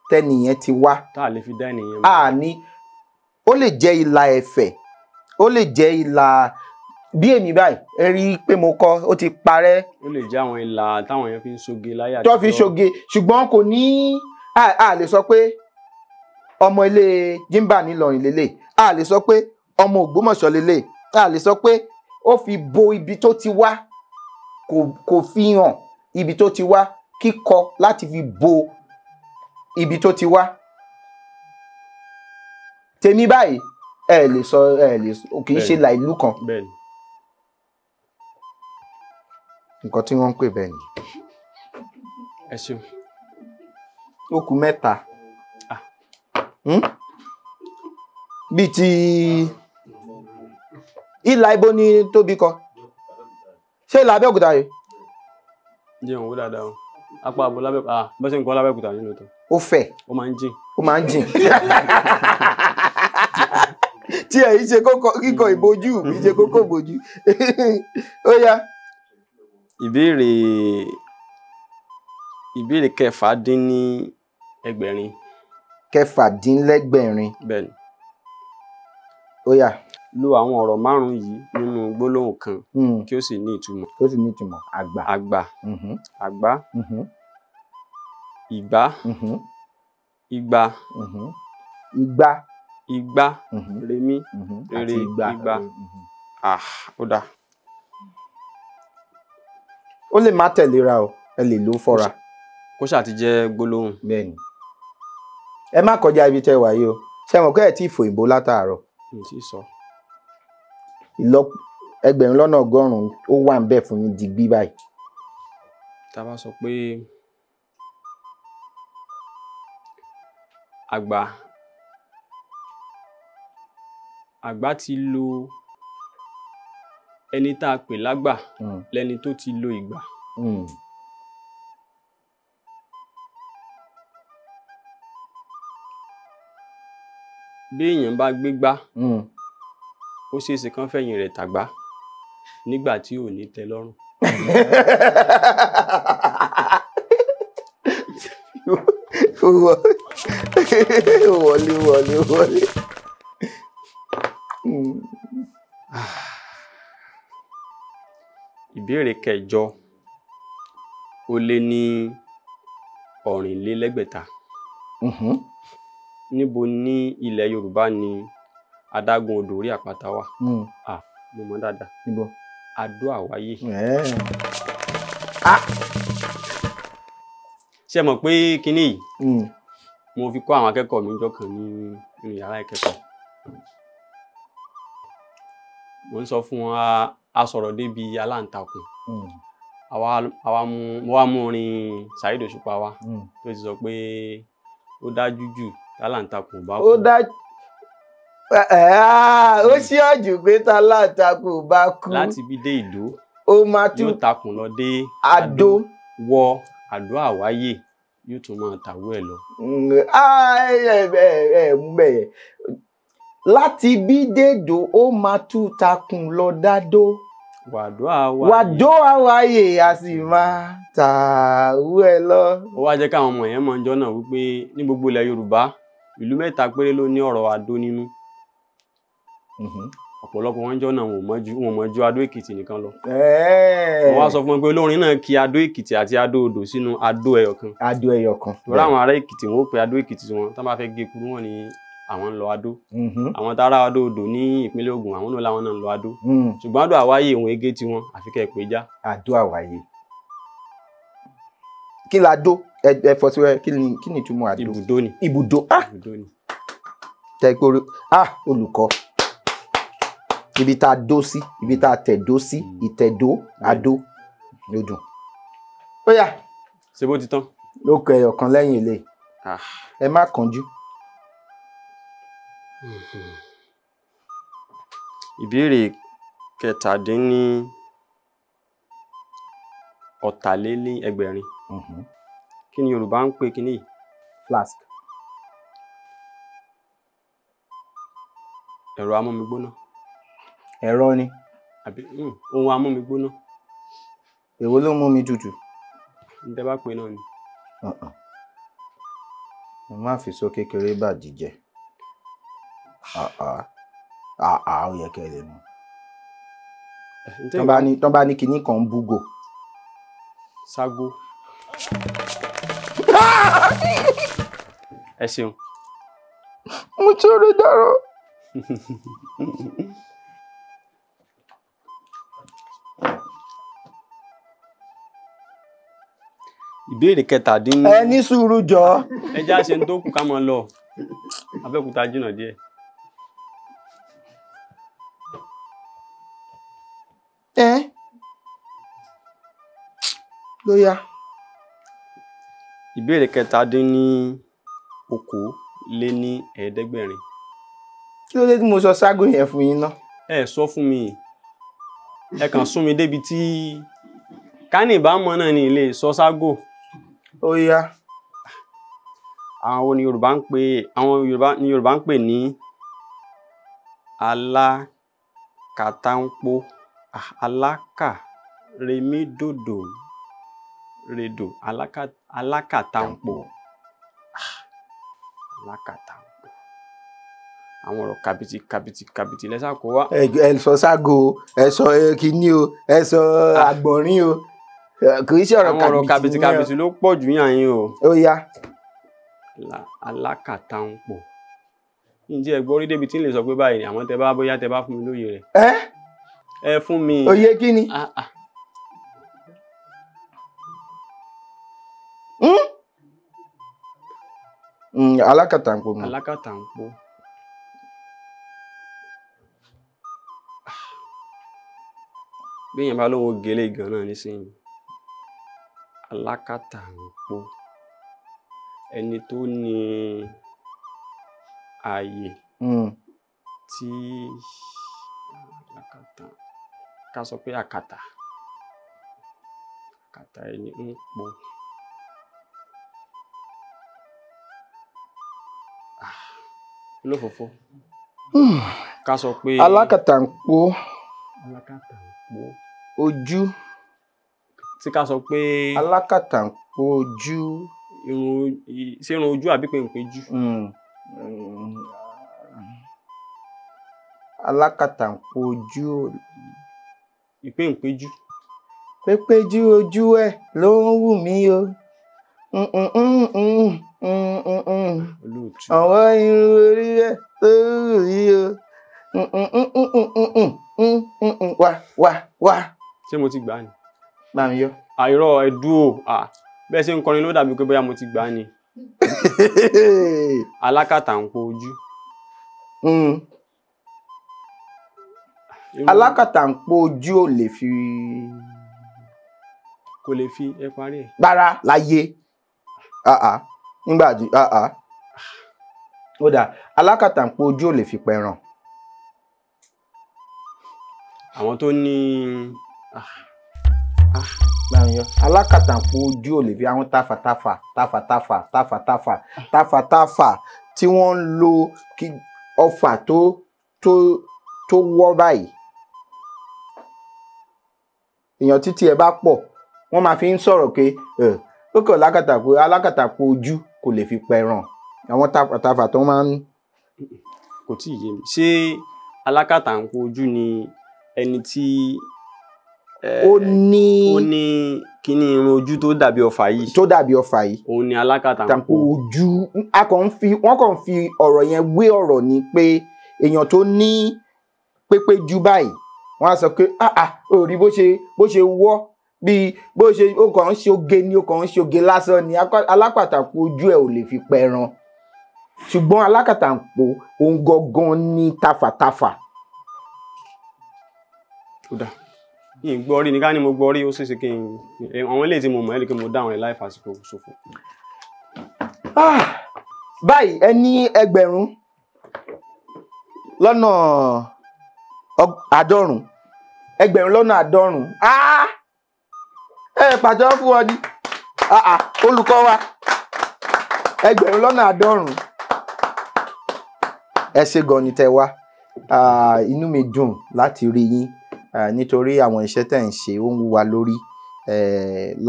tẹ́nìyẹn ti wá. Tá a lè fi dá ènìyàn mọ̀. A ní ó lè jẹ́ ìlà ẹ̀fẹ̀, ó lè jẹ́ ìlà bí èmi báyìí ẹ rí i pé mo kọ ó ti parẹ́. Ó lè jẹ́ àwọn ìlà táwọn èèyàn fi ń ṣoge láyé àtijọ́. Tó fi ń ṣoge, ṣùgbọ́n kò ní a lè sọ pé ọmọ ilé Jímbà nílọrin lélẹ̀, a lè sọ pé ọmọ Ògbómọ̀ṣọ́ lélẹ̀, a lè sọ pé ó fi bo ibi tó ti wá, kò fi hàn ibi tó ti wá. Kíkọ láti fi bo ibi tó ti wá. Tèmi báyìí ẹ lè sọ ẹ lè kì í ṣe là ìlú kan. Nǹkan tí wọ́n ń pè bẹ́ẹ̀ ni. Ẹ ṣeun. Ó kù mẹ́ta. Bíi ti ìlà ibo ni Tóbi kọ? Ṣé ìlà Abẹ́òkúta yìí? Jẹun owó dáadáa o. Apá àbò lábẹ́òkúta, bó ṣe ń kọ́ lábẹ́òkúta nínú tó. Ó fẹ̀. Ó máa ń jìn. Ó máa ń jìn. Tí ẹ̀ yìí ṣe kókó kíkọ ìbojú, kì í ṣe kókó ìbojú. Ó yá. Ìbéèrè 626. 626. Bẹ́ẹ̀ni. Ó yá. Lo àwọn ọ̀rọ̀ márùn-ún yìí nínú gbólóhùn kan kí ó sì ní ìtumọ̀. Kí ó sì ní ìtumọ̀. Àgbà. Àgbà. Àgbá. Ìgbá. Igba. Igba. Igba. Remi. Rere. Igba. Ah, ó dáa. Ó lè má tẹ̀léra o, ẹ lè lò ó fọ́ra. Kó ṣáà ti jẹ́ gbólóhùn. Bẹ́ẹ̀ni. Ẹ má kọjá ibi tẹ́ wà yìí o. Ṣé mọ̀ pé ẹ tí ì fòyìnbó látàárọ̀? Mi ò tí ì sọ. 1,100,000 ó wà ń bẹ̀ fún yín digbí báyìí. Tá a bá sọ pé àgbà, àgbà ti lo ẹni tá a pè lágbà lẹni tó ti lo ìgbà. Bí èèyàn bá gbégbá, ó ṣeé ṣe kán fẹ̀yìn rẹ̀ tàgbá nígbà tí ò ní tẹ́ lọ́rùn. Wọlé wọlé wọlé. Ìbéèrè kẹjọ ó lé ní 6,400. Níbo ní ilẹ̀ Yorùbá ni adágún odò orí àpáta wà? Mo mọ̀ dáadáa. Níbo? Adó Àwáyé. Ṣé ẹ mọ̀ pé kinní yìí mo fi kọ́ àwọn akẹ́kọ̀ọ́ mi jọ kan nínú yàrá ìkẹ́kọ̀ọ́. Mo ń sọ fún wọn, a sọ̀rọ̀ débi aláǹtakùn. Mo wá mú orin Saheed Òṣùpá wá tó ti sọ pé ó dájú jù táláǹtakùn bá kú. Ó dájú, ó ṣí ọ̀jù pé táláǹtakùn bá kú. Láti bí dé Ìdó, ó máa tún yóò takùn lọ dé Adó. Wọ Àdó Àwáyé yóò tún máa tàwé ẹ lọ. Ẹ mú bẹ́ẹ̀. Láti bí dèdò ó máa tún takùn lọ dádó. Wàdó Àwáyé. Wàdó Àwáyé a sì máa tàwé ẹ lọ. Ó wá jẹ́ káwọn ọmọ yẹn mọ̀ ọjọ́ náà wípé ní gbogbo ilẹ̀ Yorùbá ìlú mẹ́ta péré ló ní ọ̀rọ̀ Adó nínú. Ọ̀pọ̀lọpọ̀ wọn jọ náà wọn mọ̀ ju Adó Èkìtì nìkan lọ. Wọ́n wá sọ fún wọn pé olórin náà kí Adó Èkìtì àti Adó Odò sínú Adó ẹyọ kan. Adó ẹyọ kan. Torí àwọn ará Èkìtì wọn ó pe Adó Èkìtì wọn tí wọ́n bá fẹ́ gé kúrú wọn ni àwọn ń lọ Adó. Àwọn tára Adó Odò ní ìpínlẹ̀ Ògùn àwọn náà làwọn náà ń lọ Adó. Ṣùgbọ́n Adó Àwáyé òun ege tiwọn àfi kẹ́ ẹ pé já. Adó Àwáyé. Kí la dó? Ẹ fọ́ sí wẹ́rẹ́, kí ni ìtumọ̀ Adó? Ibùdó ni. Ibùdó. Ibùdó ni. Tẹ́ pé olùkọ́. Ibi tá a dó sí, ibi tá a tẹ̀dó sí, ìtẹ̀dó, Adó, ló dùn. Ó yá. Ṣé bó ti tán? Ló kọ ẹyọ kan lẹ́yìn ilé. Ẹ má kánjú. Ìbéèrè 447. Kí ni Yorùbá ń pè kíní yìí? Flask. Ẹ̀rọ amómigbóná. Ẹ̀rọ ni. Àbí ohun amómigbóná. Èwo ló mú mi tutù? Ní tẹ́ bá pè náà ni. Mo má fi sọ kékeré bà jíjẹ. Ó yẹ kẹ́ ẹ lè mọ̀. Tọ́ bá ní kinní kan ń búgò. Ságo. Ẹ ṣeun. Mo ṣeré dárò. Ìbéèrè 17. Ẹ ní sùúrù jọ. Ẹ já ṣe ń tó kù ká mọ lọ. Abẹ́òkúta jìnnà díẹ̀. Ẹ ló yá. Ìbéèrè 537. Kí ló dé tí mo sọ ságò yẹn fún yín náà? Ẹ sọ fún mi, ẹ kàn sún mi débi tí kánì bá mọ náà ní ilé sọ ságò. Ó yá. Àwọn wo ni Yorùbá ń pè, àwọn Yorùbá ni Yorùbá ń pè ní alákatáńpó, alákàremídòdò redo, alákàtáńpó, alákàtáńpó. Àwọn ọ̀rọ̀ kàbìtì kàbìtì kàbìtì lẹ́sà kó wá. Ẹ sọ ságo, ẹ sọ kínní o, ẹ sọ àgbọ̀nrín o, kì í ṣe ọ̀rọ̀ Àwọn ọ̀rọ̀ kàbìtì kàbìtì ló pọ̀ jù yàn yín o. Ó yá. Alákàtà ń pọ̀. Ǹjẹ́ ẹ gbọ́ rí débi tí ń lè sọ pé báyìí ni àwọn tẹ bá bóyá tẹ bá fún mi lóye rẹ̀. Ẹ fún mi. Òye kí ni? Alákàtà ń pọ̀ mọ́. Alákàtà ń pọ̀. Bí èèyàn bá lóun gélé gan náà nísìnyí. Alákàtà ń pọ̀. Ẹni tó ní ààyè tí alákàtà, ká sọ pé àkàtà, àkàtà ẹni ń pọ̀. Olófòfó. Ká sọ pé alákàtà ń pọ̀. Alákàtà ń pọ̀. Ojú. Tí ká sọ pé alákàtà ń pọ̀ ojú. Irun, ṣé irun ojú àbí pé ń péjú? Alákàtà ń pọ̀ ojú. Ìpé ń péjú. Pépéjú ojú ẹ ló ń wù mí o. Olóòtú. Àwọn irun orí ẹ ló ń wù mí o. Wá wá wá. Ṣé mo ti gbà ni? Bá mi yọ. Àìrọ̀ ẹ̀dú o. Bẹ́ẹ̀ ṣe ń kọrin ló dàbí pé bóyá mo ti gbà ni. Alákàtà ń pọ̀ ojú. Alákàtà ń pọ̀ ojú ò lè fi. Kò lè fi ẹ parí ẹ̀. Gbára láyé. Nígbà tí ó dà, alákàtà ń pọ̀ ojú ò lè fi pẹran. Àwọn tó ní. Alákàtà ń pọ̀ ojú ò lè fi àwọn tafàtafà tafàtafà tafàtafà tafàtafà tí wọ́n ń lo ọfà tó tó tó wọ́ báyìí. Èèyàn títí ẹ bá pọ̀, wọ́n máa fi ń sọ̀rọ̀ pé ó kàn alákàtà pọ̀ ojú kò lè fi pẹran. Àwọn tafàtafà tó máa ń. Kò tí ì yé mi. Ṣé alákàtà ń pọ̀ ojú ni ẹni tí ó ní kíní irun ojú tó dàbí ọfà yìí? Tó dàbí ọfà yìí. Òun ni alákàtà ń pọ̀ ojú. Wọ́n kàn fi ọ̀rọ̀ yẹn wé ọ̀rọ̀ ni pé èèyàn tó ní pépé jù báyìí, wọ́n á sọ pé ó rí bó ṣe wọ́, bí bó ṣe ó kàn ń ṣoge ni, ó kàn ń ṣoge lásán ni. Alákàtà ń pọ̀ ojú ẹ̀ ò lè fi pẹran. Ṣùgbọ́n alákàtà ń pọ̀ òun gangan ní tafàtafà. Ó dáa. Yìí gbọ́ rí ni, ká ní mo gbọ́ rí, ó ṣeéṣe kí n àwọn eléyìí tí mo mọ̀ ẹ́ lè kí mo dá àwọn ẹ̀ láì fàsìkò ṣòfò. Báyìí ẹ ní 1,150,000. 1,150,000. Ẹ pàtẹ́wọ́ fún wọn ni olùkọ́ wa. 1,150,000. Ẹ ṣé gan ni tẹ́ wá. Inú mi dùn láti rí yín, nítorí àwọn iṣẹ́ tẹ̀ ń ṣe ó ń wú wa lórí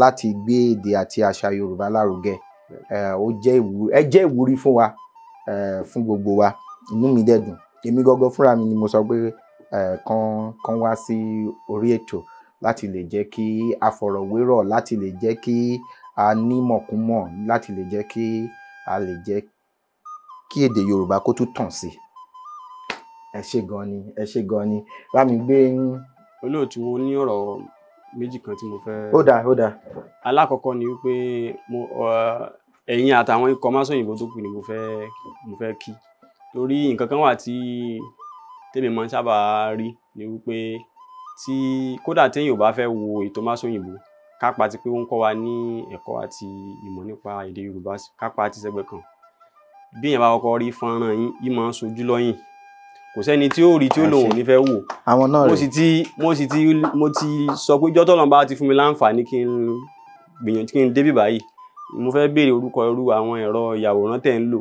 láti gbé èdè àti àṣà Yorùbá lárugẹ. Ó jẹ́ ìwúrí, ẹ jẹ́ ìwúrí fún wa, fún gbogbo wa. Inú mi dẹ̀ dùn. Èmi gangan fúnra mi ni mo sọ pé kàn wá sí orí ètò láti lè jẹ́ kí a fọ̀rọ̀wérọ̀, láti lè jẹ́ kí a ní mọ̀kúmọ̀, láti lè jẹ́ kí a lè jẹ́ kí èdè Yorùbá kó tún tàn sí. Ẹ ṣé gan ni, ẹ ṣé gan ni. Bá mi gbé. Olóòtú, mo ní ọ̀rọ̀ méjì kan tí mo fẹ́. Ó dáa, ó dáa. Alákọ̀ọ́kọ́ ni wípé mo ẹ̀yin àtàwọn ikọ̀ Másòyìnbó tó kù ni mo fẹ́ kí. Torí nǹkan kan wà tí tèmi máa ń sábà rí ni wípé tí kódà téèyàn ò bá fẹ́ wo ètò Másòyìnbó, kápá ti pé ó ń kọ́ wa ní ẹ̀kọ́ àti ìmọ̀ nípa èdè Yorùbá, kápá ti sẹ́gbẹ̀ kan. Bí èèyàn bá kọ́kọ́ rí fọ́nrán yín, yín máa ń sojú lọ́yìn. Kò sẹ́ni tí ó rí tí ó lòun ò ní fẹ́ wò. Àwọn náà rè. Mo ti sọ pé jọ́tọ̀ lọ́nba ti fún mi láǹfààní kí n gbìyànjú kí n débí báyìí. Mo fẹ́ béèrè orúkọ irú àwọn ẹ̀rọ ìyàwòrán tẹ̀ ń lò.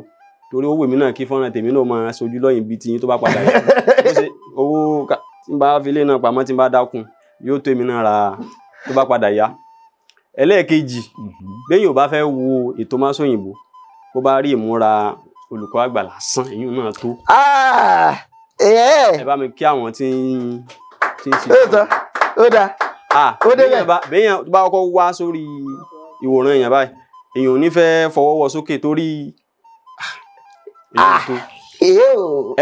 Torí ó wù mí náà kí fọ́nrán tèmi náà máa sojú lọ́yìn bíi tiyín tó bá padà yá. Owó tí n bá fi lé náà pamọ́ tí n bá dákun yóò tó èmi náà ra tó bá padà yá. Ẹlẹ́ẹ̀kejì, béèyàn ò bá fẹ́ wo ètò Másòyìnbó, bó bá rí ìmúra olùkọ́ àgbà lásán, èyí náà tó. Ẹ bá mi kí àwọn tí ń ṣiṣẹ́. Ó dáa. Ó débẹ̀. Béèyàn bá kọ́kọ́ wá sórí ìwòran èèyàn báyìí, èèyàn ò ní fẹ́ fọwọ́ wọ sókè torí èyí tó.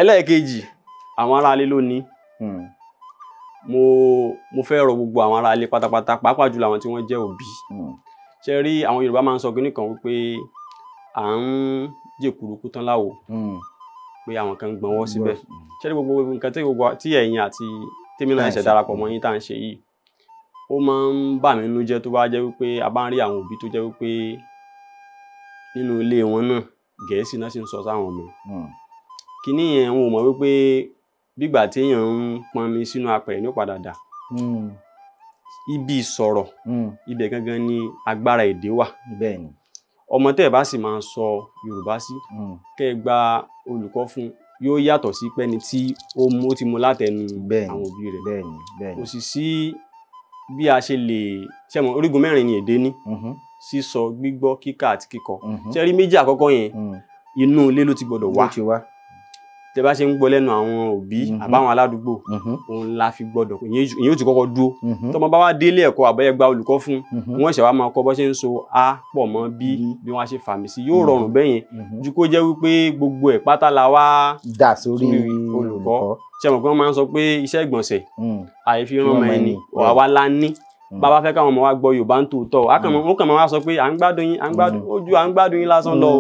Ẹlẹ́ẹ̀kejì, àwọn aráalé ló ní. Mo fẹ́ rọ gbogbo àwọn aráalé pátápátá, pàápàá jùlọ àwọn tí wọ́n jẹ́ òbí. Ṣe rí, àwọn Yorùbá máa ń sọ kinní kan wípé à ń jèkúrukú tán láwo, pé àwọn kan ń gbọ́nwọ́ síbẹ̀. Ṣe rí gbogbo nǹkan tí ẹ̀yin àti tèmi náà ṣe darapọ̀ mọ́ yín tá à ń ṣe yìí, ó máa ń bà mí nínú jẹ́ tó bá jẹ́ wípé a bá ń rí àwọn òbí tó jẹ́ wípé nínú ilé wọn náà Gẹ̀ẹ́sì náà sì ń sọ sáwọn ọmọ. Kíní yẹn wọn ò mọ̀ wípé bígbà tí èèyàn ń pọnmi sínú apẹ̀rẹ̀ ní ó padà dà. Ibi ìsọ̀rọ̀ ibẹ̀ gangan ni agbára èdè wà. Bẹ́ẹ̀ni. Ọmọ tẹ́ ẹ̀ bá sì máa sọ Yorùbá sí, kẹ́ ẹ gba olùkọ́ fún, yóò yàtọ̀ sí pẹ́ni tí ó ti mú látẹnu àwọn òbí rẹ̀. Bẹ́ẹ̀ni. Kò sì sí bí a ṣe lè ṣẹ́mọ̀, orígun mẹ́rin ni èdè ní: sísọ, gbígbọ́, kíkà àti kíkọ. Ṣé rí méjì àkọ́kọ́ yẹn, inú ilé ló ti gbọ́dọ̀ wá. Tẹ́ bá ṣe ń gbọ́ lẹ́nu àwọn òbí àbáwọn aládùúgbò, òun la fi gbọ́dọ̀, ìyẹn ò ti kọ́kọ́ dúró. Tọ́mọ bá wá délé ẹ̀kọ́ àbẹ́yẹ gba olùkọ́ fún, wọ́n ṣẹ̀ wá máa kọ́ bó ṣe ń so a pọ̀ mọ́ bí, bí wọ́n á ṣe fàmì sí, yóò rọrùn bẹ́yẹn ju kó jẹ́ wípé gbogbo ẹ̀ pátá la wá dà sórí olùkọ́. Ṣé mọ̀ pé wọ́n máa ń sọ pé iṣẹ́ ìgbọ̀nsẹ̀ àìfi rán ọmọ ẹni, àwa la ní. Bàbá fẹ́ káwọn ọmọ wa gbọ́ Yorùbá ń tòótọ́, ó kàn máa wá sọ pé à ń gbádùn yín, à ń gbádùn ojú, à ń gbádùn yín lásán lọ.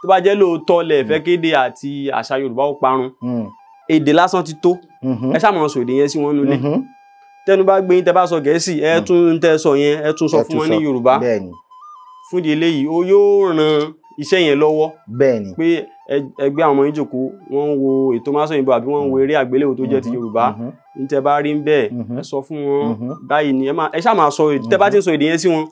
Tó bá jẹ́ lóòótọ́ lẹ̀ fẹ́ kéde àti àṣà Yorùbá ó parun, èdè lásán ti tó. Ẹ ṣáà máa sọ èdè yẹn sí wọn nulẹ̀. Tẹnu bá gbé yín, tẹ bá sọ Gẹ̀ẹ́sì, ẹ tún tẹ sọ yẹn, ẹ tún sọ fún wọn ní Yorùbá. Fún di eléyìí, ó yóò ran iṣẹ́ yẹn lọ́wọ́. Pé ẹgbẹ́ àwọn ọmọ yín jókòó, wọ́n ń wo ètò Masòyìnbó àbí wọ́n ń wo eré àgbéléwò tó jẹ́ ti Yorùbá, ní tẹ bá rí ń bẹ́ẹ̀, ẹ sọ fún wọn báyìí ni ẹ ṣáà máa sọ. Tẹ bá ti ń sọ èdè yẹn sí wọn,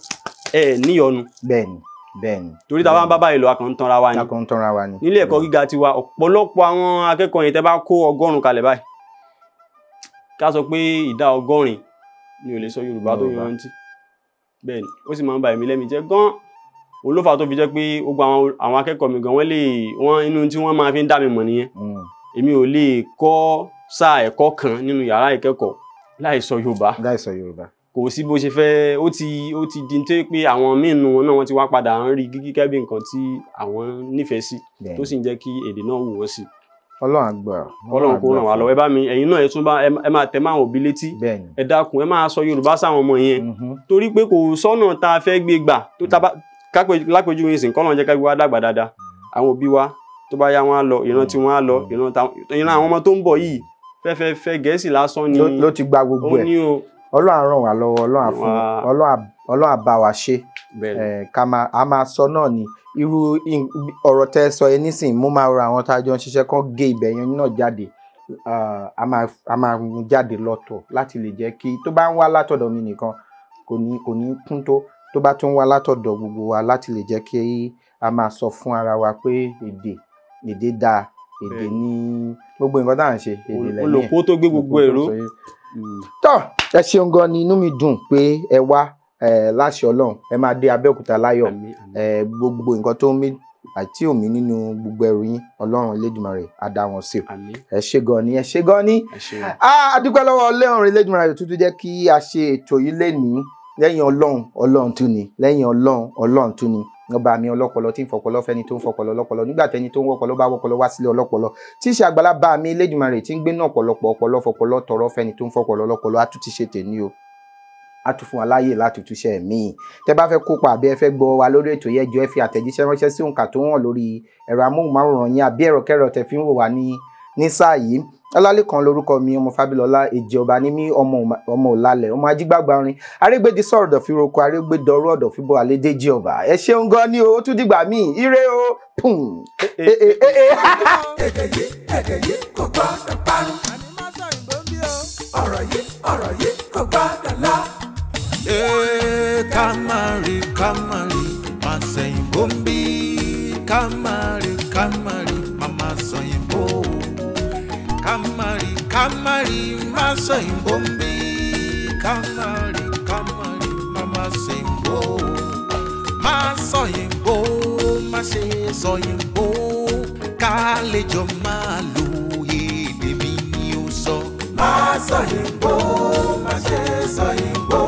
ẹ níyọnu. Bẹ́ẹ̀ni, bẹ́ẹ̀ni. Torí tá a bá ń bá báyìí lọ, a kàn ń tanra wa ni. A kàn ń tanra wa ni. Nílé ẹ̀kọ́ gíga tiwa, ọ̀pọ̀lọpọ̀ àwọn akẹ́kọ̀ọ́ yẹn, tẹ bá kó 100 kalẹ̀ báyìí, ká sọ pé ìdá 80 ni ò lè sọ Yorùbá tó yanrantí. Bẹ́ẹ̀ni, ó sì máa ń ba èmi lẹ́mìí jẹ́ gan-an. Olófà tó fi jẹ́ pé gbogbo àwọn akẹ́kọ̀ọ́ mi gan, wọ́n lè wọ́n inú tí wọ́n máa fi ń dá mi mọ̀ nìyẹn. Èmi ò lè kọ́ sáà ẹ̀kọ́ kan nínú yàrá ìkẹ́kọ̀ọ́ láì sọ Yorùbá. Láì sọ Yorùbá. Kò sí bó ṣe fẹ́, ó ti di tó pé àwọn míì nínú wọn náà wọ́n ti wá padà ń rí gígẹ́ bí nǹkan tí àwọn nífẹ̀ẹ́ sí, tó sì ń jẹ́ kí èdè náà wù wọ́n sí. Ọlọ́run á gbà. Ọlọ́run kó ràn wá lọ́wọ́. Ẹ bá mi, ẹ̀yin náà ẹ tún bá ẹ máa tẹ̀ máa òbí létí. Ẹ dákun, ẹ máa sọ Yorùbá sáwọn ọmọ yẹn, torí pé kò sọ́nà tá a fẹ́ gbé gbà tó tá lápèjúwe ìsìn kọ́nà jẹ́ ká gbé wa dàgbà dáadáa. Àwọn òbí wa tó bá yá wọn á lọ, ìran tí wọn á lọ, ìran àwọn ọmọ tó ń bọ̀ yìí fẹ́fẹ́fẹ́ Gẹ̀ẹ́sì lásán ni ló ti gba gbogbo ẹ̀. Ọlọ́run á ràn wá lọ́wọ́, Ọlọ́run á bá wa ṣe. Ká máa sọ náà ni irú ọ̀rọ̀ tẹ́ sọ yẹn nísìnyí, mo máa rọ àwọn tá a jọ ń ṣiṣẹ́ kán gé ibẹ̀ yẹn náà jáde. A máa mú jáde lọ́tọ̀ láti lè jẹ́ kí tó bá ń wá látọ̀dọ̀ mi nìkan kò ní kún tó, tó bá tún wá látọ̀dọ̀ gbogbo wa, láti lè jẹ́ kí a máa sọ fún ara wa pé èdè dáa, èdè ní gbogbo nǹkan tá à ń ṣe, èdè lẹ́yìn ẹ̀. Olùkó tó gbé gbogbo èrò. Tọ́ ẹ ṣeun gan ni, inú mi dùn pé ẹ wá láṣẹ Ọlọ́run, ẹ máa dé Abẹ́òkúta láyọ̀. Gbogbo nǹkan tó ń mí àti òmí nínú gbogbo ẹrù yín, Ọlọ́run Elédùmarè á dá wọn sí. Ẹ ṣé gan ni, ẹ ṣé gan ni. A dúpẹ́ lọ́wọ́ Ọlọ́run Elédùmarè tó tún jẹ́ kí a ṣe ètò yìí lénìí. Lẹ́yìn Ọlọ́run, Ọlọ́run tún ni. Lẹ́yìn Ọlọ́run, Ọlọ́run tún ni. Ọba mi ọlọ́pọlọ tí ń fọpọlọ fẹ́ni tó ń fọpọlọ lọ́pọlọ, nígbà tẹ́ni tó ń wọ́pọlọ bá wọ́pọlọ wá sílé ọlọ́pọlọ, tí í ṣe àgbàlá bá mi Elédùmarè tí ń gbé náà ọ̀pọ̀lọpọ̀ ọpọlọ fọpọlọ tọrọ fẹ́ni tó ń fọpọlọ lọ́pọlọ. Á tún ti ṣe tèmi o, á tún fún wa láàyè láti túnṣe míì. Tẹ́ bá fẹ́ kópa àbí ẹ fẹ́ gbọ́ wa lórí ètò yẹn, jọ̀ọ́ ẹ fi àtẹ̀jíṣẹ́ ránṣẹ́ sí òǹkà tó hàn lórí ẹ̀rọ amóhùnmáwòrán yín àbí ẹ̀rọ kẹ́rọ tẹ́ fi ń wò wá ní sáà yìí. Ọlálékan lórúkọ mi, ọmọ Fábílọ́lá, èjì ọba ní mí, ọmọ òlàlẹ̀, ọmọ ajígbàgbà orin, arégbèdì sọ̀rọ̀ dọ̀fíroko, arégbèdọ̀rú ọ̀dọ̀fíbọ̀ àlédèjì ọba. Ẹ ṣeun gan ni o, ó tún dìgbà míì, ire o. Èdè yìí, èdè yìí kò gbọ́dọ̀ parun. Ọ̀rọ̀ yìí kò gbọ́dọ̀ lọ. Ká má rí, ká má rí, má sẹ̀yìnbó ń bí. Ká má rí, ká má rí, má má sọ̀yìnbó. Ká má rí, ká má rí, má sọ̀yìnbó ń bí. Ká má rí, ká má rí, má má sẹ̀yìnbó. Má sọ̀yìnbó, má ṣe sọ̀yìnbó. Ká lè jọ máa lo èdè mi ni ó sọ. Má sọ yìnbó, má ṣe sọ yìnbó.